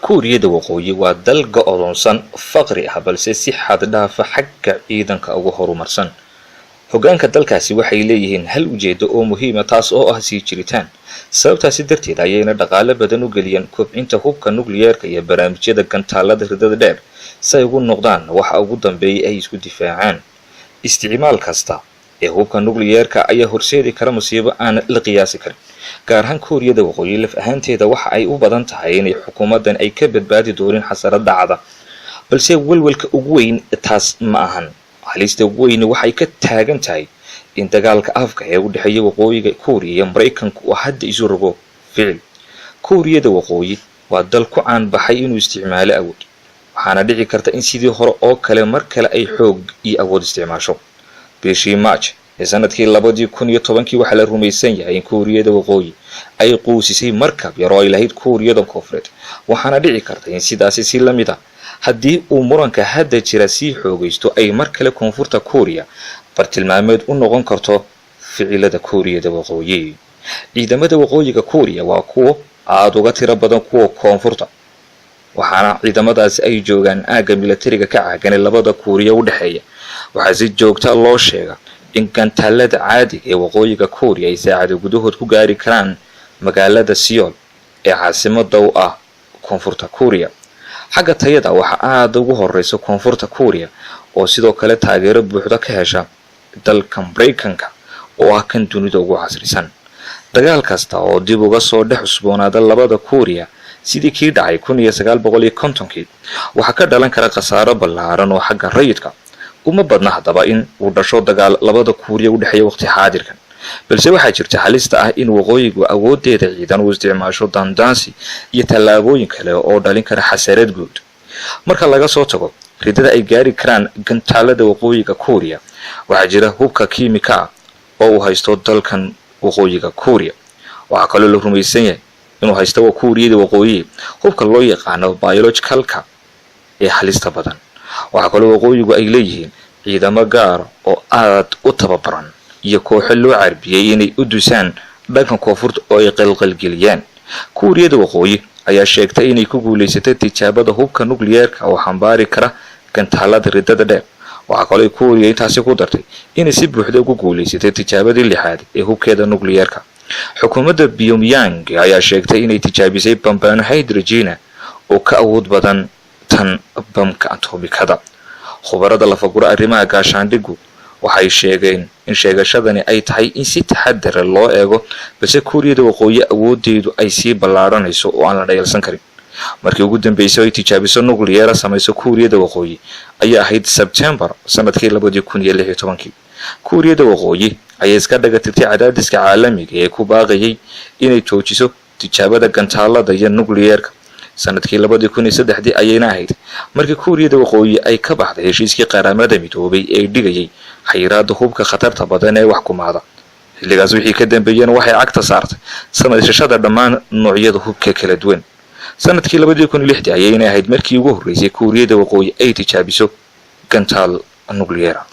Kuuriyada Waqooyi waa dal go'doonsan, faqri ah, balse si xad dhaafa xagga ciidanka ugu horumarsan. Hoggaanka dalkaasi waxay leeyihiin hal ujeedo oo muhiima, taas oo ah sii jiritaan. Sababtaasi darteed ayayna dhaqaale badan u geliyeen kobcinta hubka nukliyeerka iyo barnaamijyada gantaalada ridada dheer, si ay ugu noqdaan waxa ugu dambeeyay ay isku difaacaan. Isticmaal kasta ee hubka nukliyeerka ayaa horseedi kara musiibo aan la qiyaasi karin, gaar ahaan Kuuriyada Waqooyi laf ahaanteeda. Waxa ay u badan tahay inay xukuumaddan ay ka badbaadi doonin xasarad dhacda, balse welwelka ugu weyn taas ma ahan. Halista ugu weyni waxay ka taagan tahay in dagaalka afka ee u dhexeeya Waqooyiga Kuuriya iyo Maraykanku uu hadda isu rogo ficil. Kuuriyada Waqooyi waa dal ku caan baxay inuu isticmaalo awood, waxaana dhici karta in sidii hore oo kale mar kale ay xoog iyo awood isticmaasho. Bishii March ee sanadkii 2010-kii waxaa la rumaysan yahay in Kuuriyada Waqooyi ay quusisay markab yar oo ay lahayd Kuuriyada Koonfureed, waxaana dhici karta in sidaasi si la mid a, haddii uu muranka hadda jira sii xoogaysto, ay mar kale Koonfurta Kuuriya bartilmaameed u noqon karto ficilada Kuuriyada Waqooyi. Ciidamada Waqooyiga Kuuriya waa kuwo aada uga tiro badan kuwa Koonfurta, waxaana ciidamadaasi ay joogaan aagga milatariga ka caagan ee labada Kuuriya u dhexeeya. Waxaa si joogta loo sheega in gantaalada caadiga ee Waqooyiga Kuuriya ay saacado gudahood ku gaari karaan magaalada Seoul ee caasimada u ah Koonfurta Kuuriya. Xagga tayada waxaa aada ugu horeysa Koonfurta Kuuriya, oo sidoo kale taageero buuxda ka hesha dalka Maraykanka oo ah kan dunida ugu casrisan. Dagaal kasta oo dib uga soo dhex cusboonaada labada Kuuriya, sidii kii dhacay 1950-kii, waxaa ka dhalan kara khasaaro ballaaran oo xagga rayidka. Uma badna haddaba in uu dhasho dagaal labada Kuuriya u dhexeeya waqti xaadirkan, balse waxaa jirta halista ah in Waqooyigu awoodeeda ciidan uu isticmaasho dandaansi iyo tallaabooyin kale oo dhalin kara xasarad guud. Marka laga soo tago ridada ay gaari karaan gantaalada Waqooyiga Kuuriya, waxaa jira hubka kiimika ah oo uu haysto dalkan Waqooyiga Kuuriya. Waxaa kaloo la rumaysan yahay inuu haysto waa Kuuriyada Waqooyi hubka loo yaqaano biologicalka ee halista badan. Waxaa kaloo Waqooyigu ay leeyihiin ciidamo gaar oo aad u tababaran iyo kooxo loo carbiyey inay u dusaan dhanka Koonfurta oo ay qalqalgeliyaan. Kuuriyada Waqooyi ayaa sheegtay inay ku guulaysatay tijaabada hubka nukliyeerka oo xambaari kara gantaalada ridada dheer. Waxaa kaloo Kuuriya intaasi ku dartay inay si buuxda ugu guulaysatay tijaabadii lixaad ee hubkeeda nukliyeerka. Xukuumadda Pyongyang ayaa sheegtay inay tijaabisay bambaano hydrogena oo ka awood badan tan bamka atomikada. Khubarada lafagura arrimaha gaashaandhigu waxay sheegeen in sheegashadani ay tahay in si taxadara loo eego, balse Kuuriyada Waqooyi awoodeedu ay sii ballaaranayso oo aan la dhayalsan karin. Markii ugu dambeysay ay tijaabiso nukliyeera samayso Kuuriyada Waqooyi ayaa ahayd Sebtembar sanadkii 2016-kii. Kuuriyada Waqooyi ayaa iska dhagatirtay cadaadiska caalamiga ee ku baaqayay inay joojiso tijaabada gantaalada iyo nukliyeerka. Sanadkii 2003-dii ayayna ahayd markii Kuuriyada Waqooyi ay ka baxday heshiiskii Qaramada Midoobay ee dhigayay xayiraada hubka khatarta badan ee wax kumaada. Xilligaas wixii ka dambeeyena waxay cagta saartay samaysashada dhammaan noocyada hubka kala duwan. Sanadkii 2006-dii ayayna ahayd markii ugu horreysay Kuuriyada Waqooyi ay tijaabiso gantaal nukliyeera.